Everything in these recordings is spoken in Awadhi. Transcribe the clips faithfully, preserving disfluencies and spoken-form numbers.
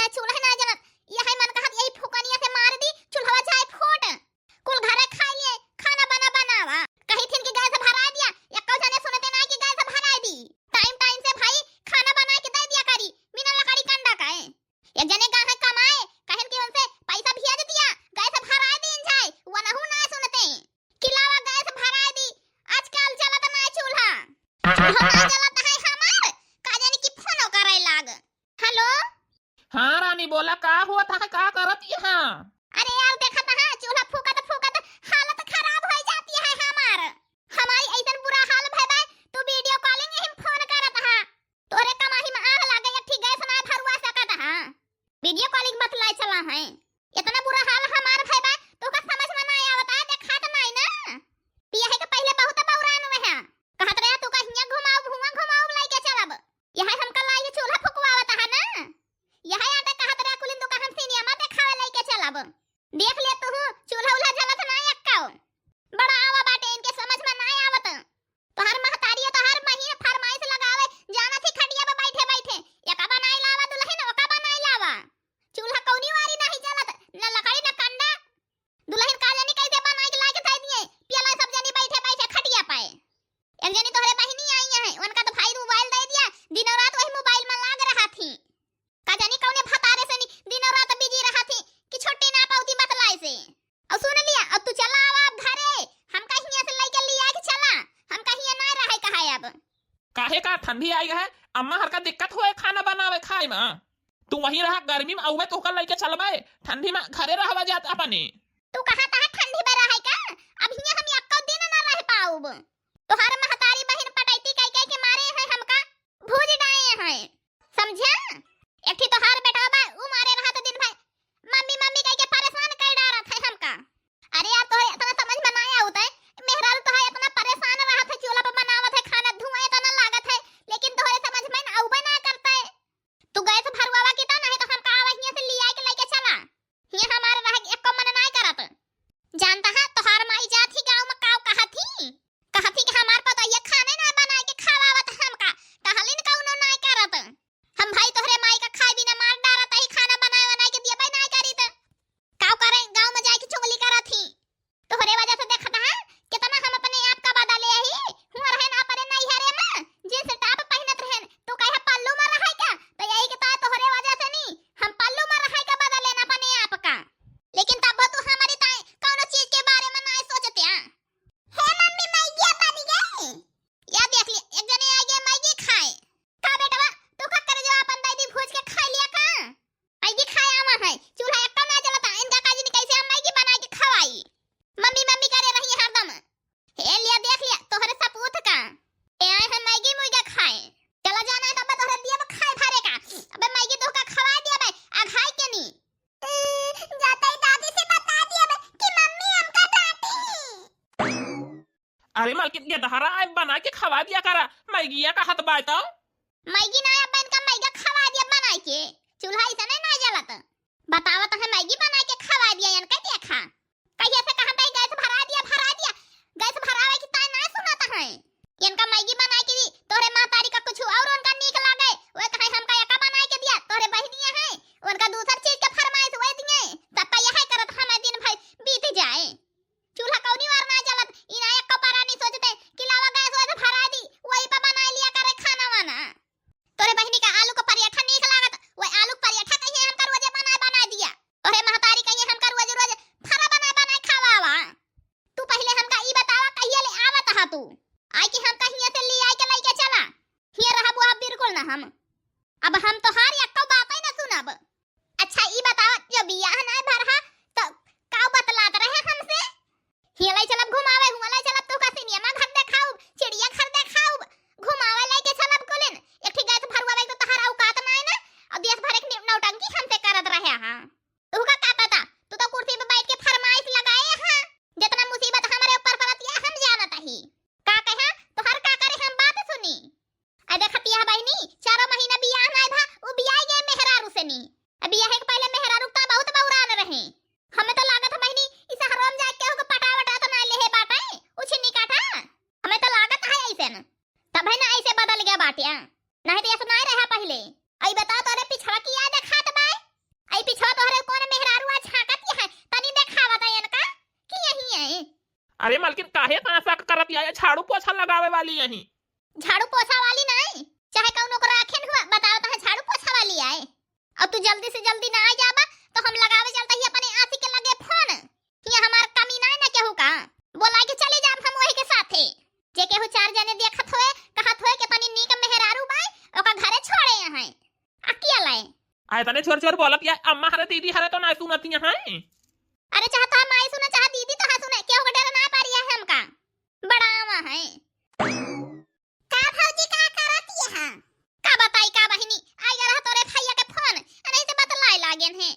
चूल्हा ना जलत, यही मन कहत यही फुकनिया से मार दी, चूल्हा जाए फूट। कुल घरे खाई लिए, खाना बना बनावा। कही थिन कि गैस भराए दिया, एक्को जने सुनते ना कि गैस भराए दी। टाइम टाइम से भाई खाना बनाए के दे दिया करी, बिना लकड़ी कंडा का है। एक जने गा है कमाए, कहन कि उनसे पैसा भेज दिया, गैस भराए दीन जाए, वनहु ना सुनते। कि लावा गैस भराए दी, आजकल जलत ना चूल्हा। चूल्हा ना जलत है हमार, का जानी कि फोनो करे लाग। हेलो। हाँ रानी, बोला, का हुआ था, का करत यहाँ? अरे यार, देखत है, चूल्हा फूकत फूकत हालत खराब हो जाती है हमार। हमारी ऐसन बुरा हाल भय बा, तू वीडियो कॉलिंग ही फोन करत है। तोरे कमाही में आग लागे, एक ठी गैस ना भरवा सकत है। वीडियो कॉलिंग बतलाए चला है। इतना बुरा हाल हमार भय बा, तोका समझ में ना आवत है, देखात नहीं ना। पिया है के पहले बहुत बौरान हुए हैं। कहत रहे, "तू कहिया घुमाओ, हुआ घुमाओ, लइके चलब।" यह हमका लाई चूल्हा फुकवावत है ना। यह आटे कहत रहे, "कुलिन तोका हम सिनेमा देखावे लइके चलब।" देख ले तू, चूल्हा उल्हा जलत ना एक्को। बड़ा आवा बाटे, इनके समझ में ना आवत। तोहर महतारी है, तोहर महीना फरमाइश लगावे, जाना थी खटिया पे बैठे बैठे, एका बनाई लावा दुल्हन, ओका बनाई लावा। चूल्हा कौनी वारी नहीं जलत, न लकड़ी न कंडा। दुल्हन का जानी कैसे बनाई के लाके दे दिए, पियला सब जनी बैठे बैठे खटिया पे। एक जनी तोहरे बहिनी आई है, उनका तो भाई मोबाइल दे दिया, दिनों रात वही मोबाइल में लाग रहा थी। का जानी कौने भतारे से नी दिनों रात बिजी रहा थी कि छुट्टी ना पाउती बतलाए से। और सुन लिया, अब तू चला आवा अब घरे, हम कहिया से लइके लिया के चला, हम कहिया ना रहे कहा अब। काहे का ठंडी आई है, अम्मा हर का दिक्कत होए खाना बनावे खाए में। तू वहीं रहा, गर्मी में अउबे तोहका लइके चलबे, ठंडी में घरे रहवा जात अपने। तू कहा था ठंडी में रहे का, अब हियां हम एक्को दिन ना रह पाउब। तोहार महतारी बहिन पटैती कह कह के मारे हैं हमका, भूज डाए हैं, समझा? एक ठी तोहार बेटवा बा, उ मारे रहत दिन भर, "मम्मी, मम्मी" कह के परेशान कर डारत है हमका। अरे यार, तोहे इतना समझ में ना आवत है, मेहरारू तोहे इतना परेशान रहत है, चूल्हा पे बनावत है खाना, धुआं इतना लागत है, लेकिन तोहरे समझ में ना, अउबे ना करता है। तू गैस भरवावा की तो, नहीं तो हमका आवा हियां से लिया के लेके चला। हियां हमारे रहे के एको मन नाय करत। जानता है, तोहार माई जात ही गाँव में काव कहत ही? कहत ही कि हमार पतोहिया खाने ना बनाए के खवावत हमका, टहलिन कौनो नाय करत। हम भाई तोहरे माई का खाए बिना मार डारत ही, खाना बनाए बनाए के दिया नाय करी त। काव करे गाँव में जाए के चुगली करत ही। तोहरे वजह से देखत है, कितना हम अपने आप का बदले ही। हुआ रहे ना अपने नैहरे में, जींस टॉप पहनत रहन, तू कहे पल्लू में रहे का? तो यही के ताय तोहरे वजह से नी, हम पल्लू में रहे का बदले ना अपने आप का। लेकिन तब तू हमारी ताय कौनो चीज के बारे में ना सोचते हैं। हे मम्मी, मैगी बन गई। या देख लिया, एक जने आ गया मैगी खाए। का बेटवा, तू का करे जो अपन दादी भूज के खा लिया का? मैगी खाए आवा है, चूल्हा एक्का ना जलता, इनका काजी नहीं कैसे हम मैगी बना के खवाई। मम्मी मम्मी करे रही है हरदम। हे लिया देख लिया, तोहरे सपूत का। ए आए हैं मैगी मुर्गा खाए। चला जाना है तब तोहरे दिया बा खाए भरे का। अबे मैगी तोहका खवा दिया बे, आ खाए के नी। ए, जाता ही दादी से बता दिया बे कि मम्मी हमका डांटी। अरे मलकिन, ये दहरा आए बना के खवा दिया करा, मैगिया का हाथ बाय तो। मैगी ना, अब इनका मैगा खवा दिया बनाए के, चूल्हा ऐसा नहीं ना जलत। बतावत है मैगी बनाए के खवा दिया इनका, देखा। कहिया से कहत है गैस भरा दिया, भरा दिया, गैस भरावे की ताय ना सुनत है। इनका मैगी बनाए के दी, तोहरे महतारी का कुछ और उनका नीक लागे, वो कहे हमका एका बनाए के दिया, तोहरे बहिनिया है, उनका दूसर चीज के फरमाइश हुए दिए, सबका यह करत हमें दिन भर बीत जाए। चूल्हा कौनी वार ना जलत, ई ना एको परानी सोचते कि लावा गैस वैस भरा दी, वही पे बनाए लिया करे खाना वाना। तोरे बहिनी का आलू का पराठा नीक लागत, वही आलू का पराठा कहिए हमका रोजे बनाए बनाए दिया। तोरे महतारी कहिए हमका रोज रोज फरा बनाए बनाए खवावा। तू पहले हमका ई बतावा कहिए ले आवत हा तू? आई कि हमका हियां से ले आई के लेके चला। हियां रहबू अब बिल्कुल ना हम। अब हम तोहार एको बात ही ना सुनब। अच्छा, ई बतावा, जो बियाह नाय भरहा, तो काव बतलात रहे हमसे? हियां लाई चलब घुमावे, हुआं लाई चलब तोहका सिनेमा घर देखाउब, चिड़िया घर देखाउब, घुमावे लेके चलब कुलिन। एक ठी गैस भरवावे तो तोहार औकात नाय ना, और देश भर एक नि-, नौटंकी हमसे करत रहे हा। तोहका का पता, तू तो कुर्सी पे बैठ के फरमाइश लगाए हा। जितना मुसीबत हमरे ऊपर पड़त या हम जानत ही। का कहा, तोहार का करे हम बात सुनी। आ देखत यह बहिनी, चारों महीना बियाह नाय भा, उ बियाह गए मेहरारू से नी। अब बियाह के पहले मेहरारू तो बहुत बौरान रहे। हमें तो लागत है बहिनी, इस शहरों में जाके केहू के पटा वटा तो ना लेहे बाटे, उछिन्नी काटा। हमें तो लागत है ऐसे न। तब है ना ऐसे बदल गया बाटे, आ। नहीं तो ऐसे ना रहा पहले। आई बताओ तोरे पिछवा की याद खात बाय? अरे मलकिन, काहे इतना शक करत या? झाड़ू पोछा लगावे वाली यही। झाड़ू पोछा वाली नहीं, चाहे कौनो को राखेन हुआ, बताओ तो है झाड़ू पोछा वाली आए। और तू जल्दी से जल्दी ना आ जाबा तो हम लगावे चलता ही अपने आशिक के लगे फोन। ये हमार कमी ना है ना केहू का, बोला के चले जाब हम वही के साथे। जे केहू चार जने देखत होए, कहत होए कि तनी नीक मेहरारू बाय, ओका घरे छोड़े यहाँ। अकिया लाए। आए तने छोर छोर बोलत या, अम्मा हरे दीदी हरे तो ना सुनती हैं। अरे चाहे तो माई सुने, चाहे दीदी तो हाँ सुने, केहू के डर ना पारी है हमका। बड़ा आवा है। का भौजी का करत यहाँ? का बताई का बहिनी, आई गया रहा तोरे भैया के फोन, नहीं तो बतलाए लागेन है।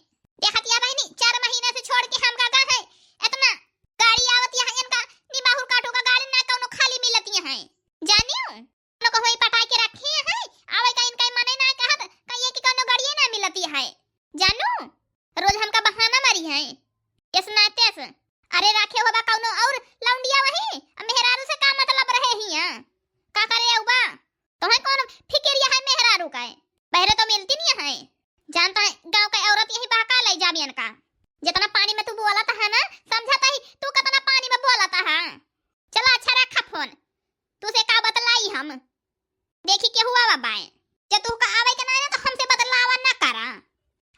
देखत या बहिनी, चार महीना से छोड़ के हम गा है, इतना गाड़ी आवत यहाँ इनका, निबाहुर काटू का गाड़ी ना कौनो खाली मिलत यहाँ। जानियो, उनको होई पटाई के रखे हैं, आवे का इनका मने ना कहत, कहिए कि कौनो गाड़िए ना मिलती है। जानू, रोज हमका बहाना मारी है, इस ना तेस। अरे राखे होबा कौनो और लौंडिया वही, अब मेहरारू से का मतलब रहे हिया? का करे उबा? तोहे कौन फिकिरिया है मेहरारू का है? बहरे तो मिलती नहीं है। जानता है, गांव का औरत यही बहका ले जाबियन का। जितना पानी में तू बोलत है ना, समझता ही तू कितना पानी में बोलत है। चला अच्छा रखा फोन, तू से का बतलाई हम। देखी केहू आवा बाए, जे तू का आवे के ना है ना तो हमसे बतलावा ना करा।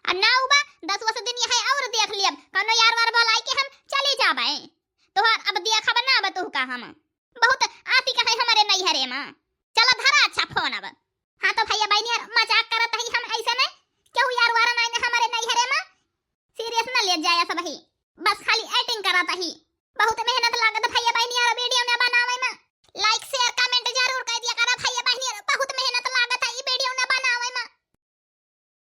आ ना उबा, दस वस दिन यहाँ और देख लियब, कौनो यार वार बोलाई के हम चली जाबे। तोहार अब देखब ना अब तू का हम। बहुत आशिक है हमारे नैहरे में। चला धरा अच्छा फोन अब। हाँ तो भैया बहनी यार मजाक करत ही हम, ऐसे नहीं केहू यार वार नहीं हमारे नैहरे में। सीरियस ना ले जाया सब ही, बस खाली एक्टिंग करत ही। बहुत मेहनत लागत भैया बहनी यार वीडियो में